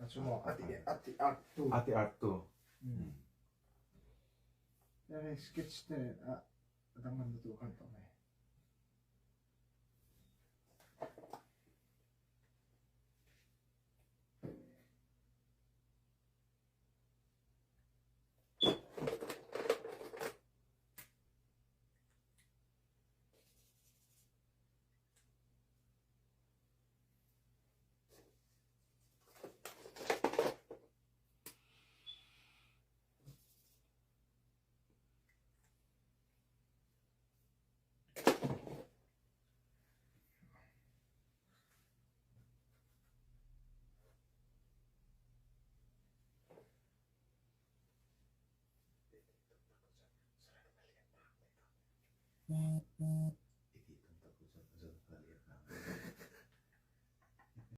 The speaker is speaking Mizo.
A chu maw a ti a ti art tu. A ti art tu. Hei sketch te nen a danglam na tur khan tawh mai.